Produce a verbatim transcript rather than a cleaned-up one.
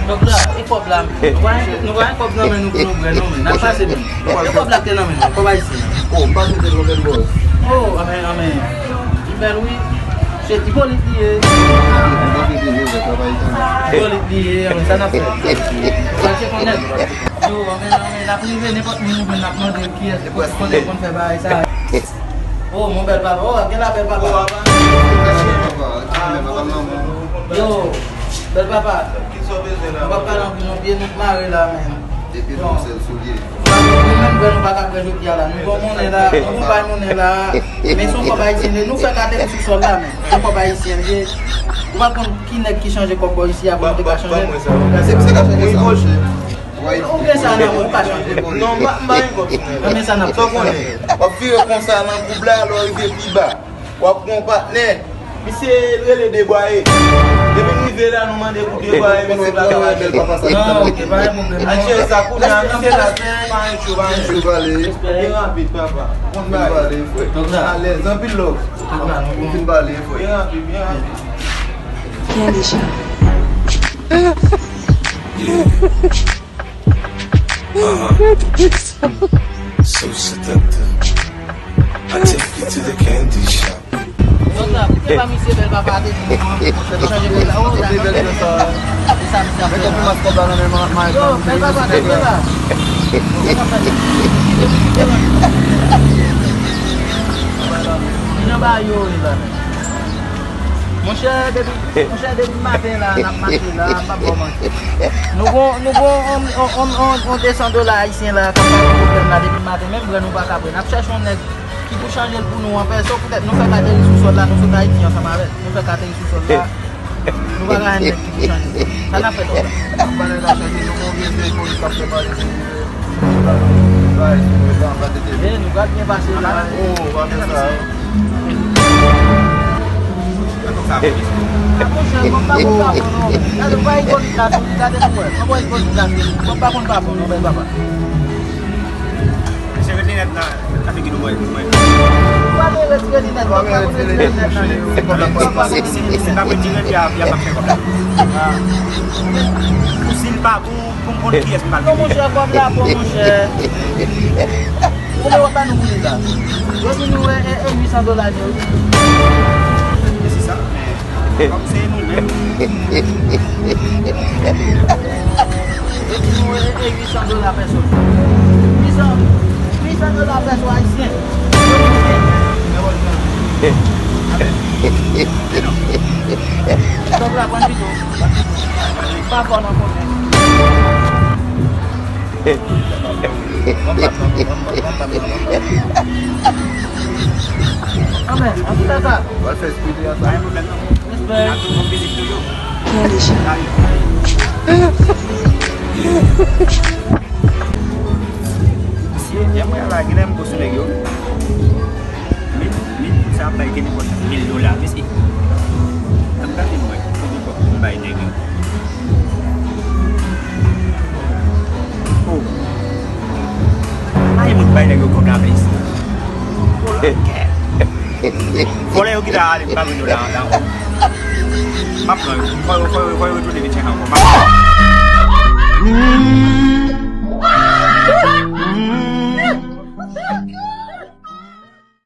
Donk la, e kòb la, nou pa gen, nou pa gen kòb nan men nou pou nou bwè, non, men. N ap pase, men. E kòb la ki te nan men nou, kòb ayisyen. Oh, m pa mete l nan men bòs. Oh, anmè, anmè. Li bèl, wi. Se Ipolit li ye. Ipolit li ye, anmè, sa n ap fè? Sa se konnen. Yo, anmè, anmè, n ap rive, nenpòt moun nou jwenn, n ap mande l kiyès ki konn, konn fè bagay sa. Oh, mon bèl papa. Oh, gen la bèl papa. Yo, bèl papa. Nou p ap pale anpil non, pye nou mare la, men. Epi nou sèl soulye. Nou menm bwè nou pa ka bwè jodi a la. Nou gon monnen la, nou gon bay monnen la. Men se yon kòb ayisyen li ye. Nou fèk ateri sou sòl la, men. Se yon kòb ayisyen li ye. Ou pa konn ki nèg ki chanje kòb bò isi a pou nou te ka chanje. Se misye k ap chanje sa, monchè. Ou gen sa nan men w, ou ka chanje. Non, m pa, m pa gen kòb sou mwen. Nan men sa n ap fè. Sa w konnen, w ap vire konsa nan koub la, lè w rive pi ba, w ap pran yon patnè. Misye rele Debwaye. Depi n rive la, nou mande pou Debwaye, misye pa ka mache. Non, ok, pa gen pwoblèm, non. Al chèche sa kounye a, misye la, pa gen cho, pa gen cho. Byen rapid, papa. Konn bagay. Alèz, anpil love. Byen rapid, byen rapid. Byen deja. Uh-huh. So seductive. I take you to the candy shop. Donk la, koute pa misye bèl papa te di nou an, pou chanje kòb la. Oh, dakò, se sa misye ap fè la. Yo, bèl papa, kenbe la. Li nan ba yo, li la. Monchè, depi, monchè, depi maten la, n ap mache la, m p ap ba w manti. Nou gon, nou gon on, on, on, on, on de san dola ayisyen la, k ap ba nou pwoblèm la depi maten, menm bwè nou pa ka bwè. N ap chèche yon nèg ki pou chanje l pou nou an pèso, poutèt nou fèk ateri sou sòl la, nou sot Ayiti ansanm avè l. Nou fèk ateri sou sòl la, nou pa ka jwenn nèg ki pou chanje l. Sa n ap fè la? Ap pale la, chanje nou gon vye vye polis k ap fè pale de li. Bay, sou mwen, pa, pa tete. Eh, nou pral byen pase la. Oh, pa fè sa. Monchè, mwen pa konn pa bon, non. Gade, mwen pa ipolit la, tou. Gade, mwen, mwen pa ipolit la, tou. Mwen pa konn pa bon, non, bèl papa. Mesye, ret linèt nan, nan figi nou, mwen, mwen. Ou pa gen ret linèt, mwen pa konn ret linèt nan, non. Se, se, se pa mwen di ret, y a, y a pa fè kòb la. Ou si l pa bon, pou m konn kiyès m pral. Non, monchè, kòb la bon, monchè. Konbyen w ap ba nou pou li la? Yo di nou e, e, e uit san dola li ye, wi. E se sa, men, kòm se nou menm. Yo di nou e, e uit san dola pèso. Uit san, uit san dola pèso ayisyen. Kòb la pran pito. Pa fò nan konnen. Anmè, an tou ka sa. W al fè espri de a sa. Pa gen pwoblèm non. Respè. N ap tou vin vizit nou yo. N a rive. Mesye, lè mwen la, genlè m gwo sou nèg yo. Men, men, sa ap bay gen nenpòt mil dola, mesye. An gade mwen, konbyen kòb pou m bay nèg yo. Oh. Pa gen moun ki bay nèg yo kòb la, plis. Oh, lakè. Vòlè yo ki ta ale, m pa vin yo la, la. M ap pran yo. Fò yo, fò yo, fò yo retounen vin chèche ankò. M ap pran yo.